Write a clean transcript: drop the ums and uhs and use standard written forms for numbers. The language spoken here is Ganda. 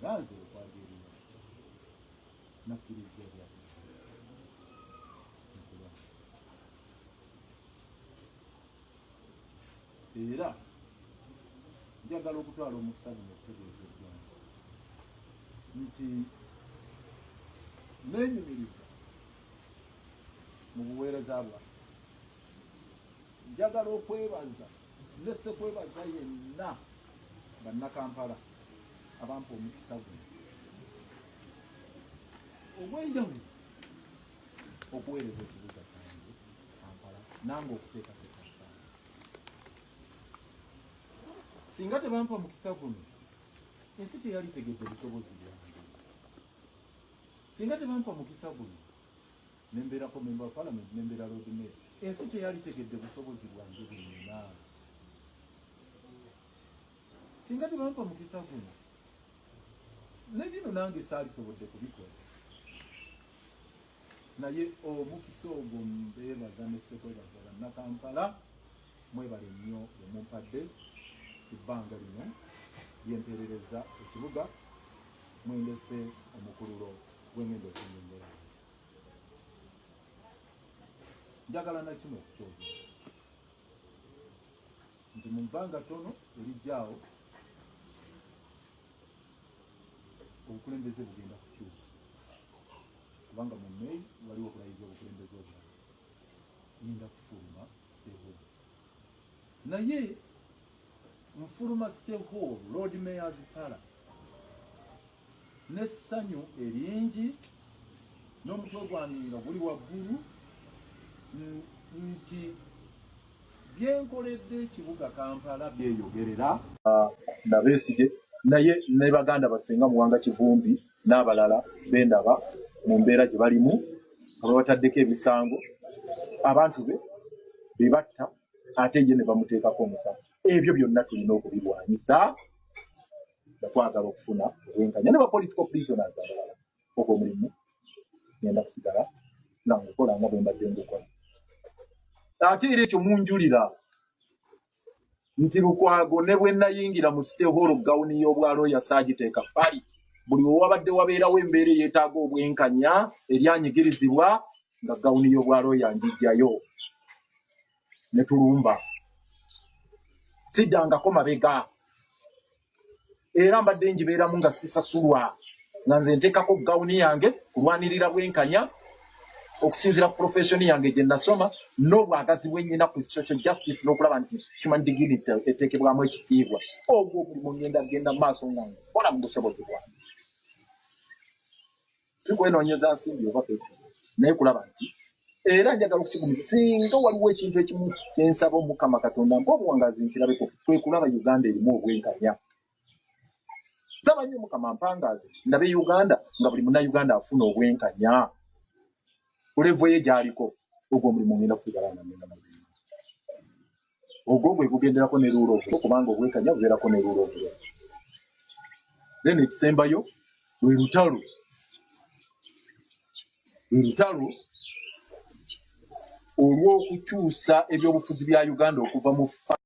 Era nze Lukwago Erias nakkirizza ebya nkulwa. Era njagala okutwala omukisa guno okutegeeza eggwanga nti neenyumiriza mu buweereza bwange. Njagala okwebaza ne ssekwebaza yenna Bannakampala abampa omukisa guno ogw'enjawulo okuweereza ekibuga kyange Kampala nange okuteekateeka Kampala. Singa tebampa mukisa guno, ensi teyalitegedde busobozi bwange. Singa tebampa mukisa guno nembeerako member of parliament, nembeera lord mayor, ensi teyalitegedde busobozi bwange bwennina. Singa tebampa mukisa guno, ne bino nange saalisobodde kubikola. Naye omukisa ogwo mbeebaza ne ssekwebaza Bannakampala, mwebale nnyo bwe mumpadde ebbanga lino lyempeerereza ekibuga, mwendese omukululo gwengenda okunyonyola. Njagala nakino okukyogera nti mu bbanga ttono erijjaawo obukulembeze bugenda kukyuka, kubanga mu May waliwo okulayiza obukulembeze obulala. Ngenda kufuluma City Hall, naye nfuluma City Hall Lord Mayor's Palace n'essanyu eringi n'omutwe gwange nga guli waggulu nti byenkoledde ekibuga Kampala byeyogerera. Nabeesige naye ne baganda baffe nga Muwanga Kivumbi n'abalala bendaba mu mbeera gye balimu nga babataddeko ebisango, abantu be be batta ate ye ne bamuteekako omusango. Ebyo byonna tulina okubirwanyisa nga twagala okufuna obwenkanya ne ba political prisoners abalala. Ogwo omulimu ngenda kusigala nga ngukola nga bwe mbadde ngukola. Ate era ekyo munjulira nti Lukwago ne bwe nayingira mu City Hall, gawuni y'obwalooya saagiteeka bbali. Buli we wabadde wabeerawo embeera eyeetaaga obwenkanya eryanyigirizibwa, nga gawuni y'obwalooya njijjayo ne tulumba. Siddangako mabega, era mbadde ngibeeramu nga sisasulwa, nga nze nteekako gawuni yange kulwanirira bwenkanya okusinziira ku profession yange gye nasoma n'obwagazi bwe nnyina ku social justice n'okulaba nti human dignity eteekebwamu ekitiibwa. Ogwo omulimu ngenda genda mu maaso nga nkola mu busobozi bwange, si kwenoonyeza nsimbi oba kwekuza, naye kulaba nti era njagala okukigumiza, singa waliwo ekintu ekimu kyensaba Omukama Katonda mpa obuwangaazi nkirabeko, kwe kulaba Uganda erimu obwenkanya. Nsaba nnyo Omukama mpangaazi ndabe Uganda nga buli Munnayuganda afuna obwenkanya ku level ye gy'aliko. Ogwo omulimu ngenda kusigala nga ngenda mu ogwo gwe gugenderako ne rule of law, kubanga obwenkanya bubeerako ne rule of law. Then ekisembayo lwe lutalo, lwe lutalo olw'okukyusa ebyobufuzi bya Uganda okuva mu